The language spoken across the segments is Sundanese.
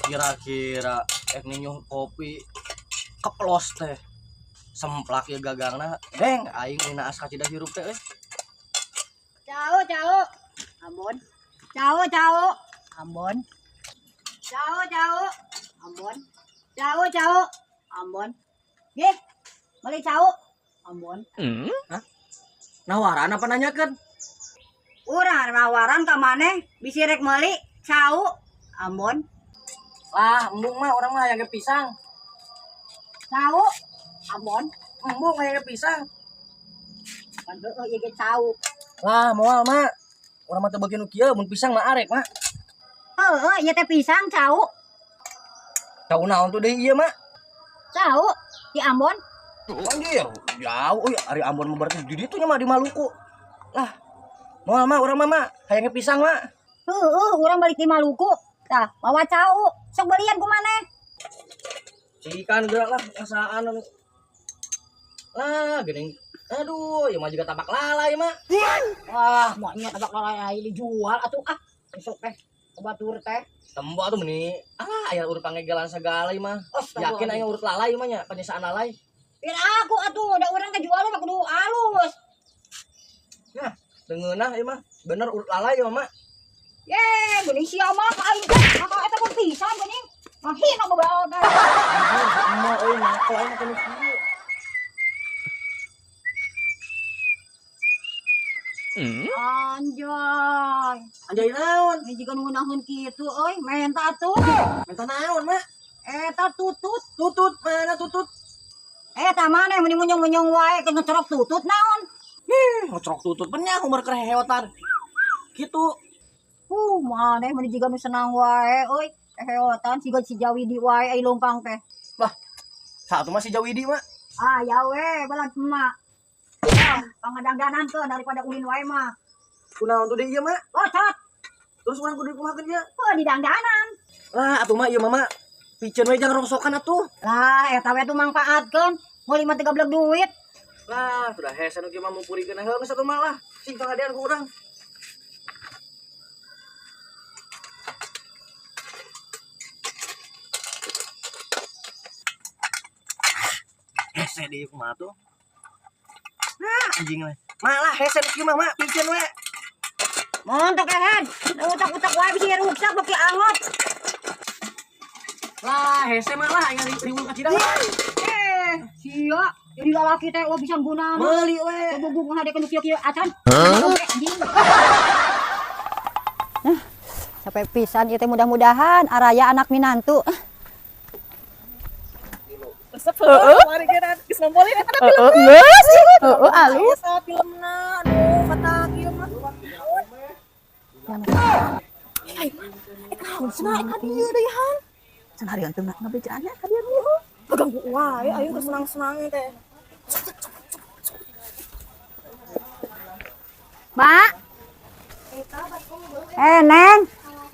Kira-kira ninyuh kopi keplos teh. Semplak ya gagangna. Deng aing naas kacida hirup teh euy. Cau cau. Ambon. Cau cau. Ambon. Cau cau. Ambon. Cau cau. Ambon. Gih. Meuli cau. Ambon. Hah? Nawaran apa nanyakeun? Urang nawaran ka maneh bisi rek meuli cau. Ambon. Lah, embung mah urang mah hayang ge pisang. Cau. Ambon. Embung hayang ge pisang. Pan heueuh ieu ge cau. Lah, moal mak. Urang mah teu beuki nu kieu, mun pisang mah arek mak. Heueuh ieu teh pisang cau. Cau naon tuh deui ieu mak? Cau di Ambon. Anjir, jauh euy ari Ambon mah berarti di ditu nya mah di Maluku. Lah, moal mak urang mah mak hayang ge pisang mak. Heueuh, urang balik di Maluku. Tah, mawa cau. Sok belian ku maneh. Cikan geura lah ngasaan anu. Lah, geuning. Aduh, ieu mah juga tapak lalai mah. Wah, maknya tabak lalai dijual atuh ah. Besok teh batur teh. Tembo atuh meuni. Alah, aya urut pangegelan segala ieu mah. Yakin aing urut lalai mah nya, penyesaan lalai. Biar aku atuh, da urang teh jual mah kudu alus. Nah, dengeunah ieu mah. Bener urut lalai ieu mah, Mak. Ye, geuning sia mah ka aing teh. Maka eta pun pisan geuning. Mahina babaon teh. Emak euy, nako aing mah kudu kieu. Anjay. Anjay naon? Ini jiga nu ngeunaheun kitu euy, menta atuh. Menta naon, Mak? Eta tutut. Tutut mana tutut? Eta maneh meni munyung-munyung wae ke ngecerok tutut naon? Ih, ngecerok tutut penyah umur keur heheotan. Kitu. Maneh meni jiga nu senang wae euy. Heheotan siga si Jawidi wae ai longkang teh. Lah, satu mah si Jawidi, Mak. Ah, ya we, balag emak. Ah, pangadangdanan tuh daripada ulin wae mah. Kunaon tuh deui ieu, Mak? Locot. Terus urang kudu dikumahakeun ieu? Oh, didangdanan. Lah, atuh mah ieu mah, Mak. Piceun we jangan rongsokan atuh. Lah, eta we tuh mangfaatkeun. Meuli mah 13 duit. Lah, sudah hese nu kieu mah mumpurikeun heuh geus atuh mah lah. Sing pangadean ku urang. Hese deui kumaha tuh? Nah, anjing we. Malah hese nu kieu mah, Mak, piceun we. Montok ehan. Utak-utak wae bisi ruksak beuki angot. Lah, hese mah lah aing riweuh ka Cida. Sia, jadi lalaki teh wah bisa gunana. Meuli we. Bubuk ngadekeun nu kieu-kieu acan. Nah, capek pisan ieu teh mudah-mudahan araya anak minantu. Resep heueuh. Mari geura geus ngompolin eta Heeh, geus. Heeh, alus. Eta filmna aduh kata kieu mah. Ai mah, naon cenah ka dieu deui han. Cenah hari teu ngabejaannya ka dieu deui. Ganggu wae aing keur senang-senang teh. Mak, Neng,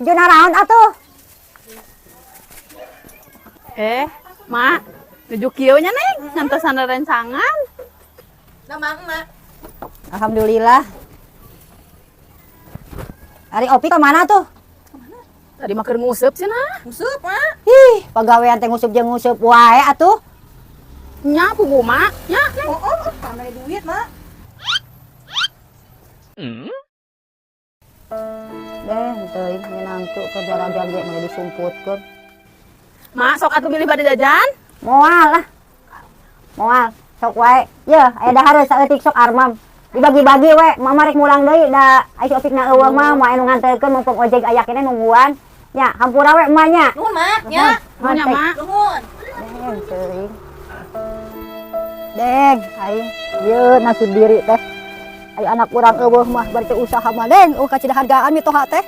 jeung naraon atuh? Mak, nuju kieu nya Neng, ngantosan rencangan. Nah, Mak. Alhamdulillah. Ari Opi ke mana tuh? Tadi mah keur nguseup cenah. Nguseup, Mak. Ih, pagawean teh nguseup jeung nguseup wae atuh. Nya pugu Mak, nya Neng. Oh, oh, pamere duit, Mak. Deh, teuing minantu keur daraja ge mah disumputkeun. Mak, sok atuh bilih bade jajan. Moal lah. Moal, sok wae. Yeuh, aya dahar saeutik sok armam. Dibagi-bagi we, mama rek mulang deui da ai si Opik na eueuh mah moal anu nganterkeun mumpung ojek aya keneh nungguan. Nya, hampura we emak nya. Nuhun, Mak. Nya. Nuhun nya, Mak. Nuhun. Deng, teuing. Deng, aing ieu nasib diri teh. Ai anak urang eueuh mah bari teu usaha mah deng, eueuh kacida hargaan mitoha teh.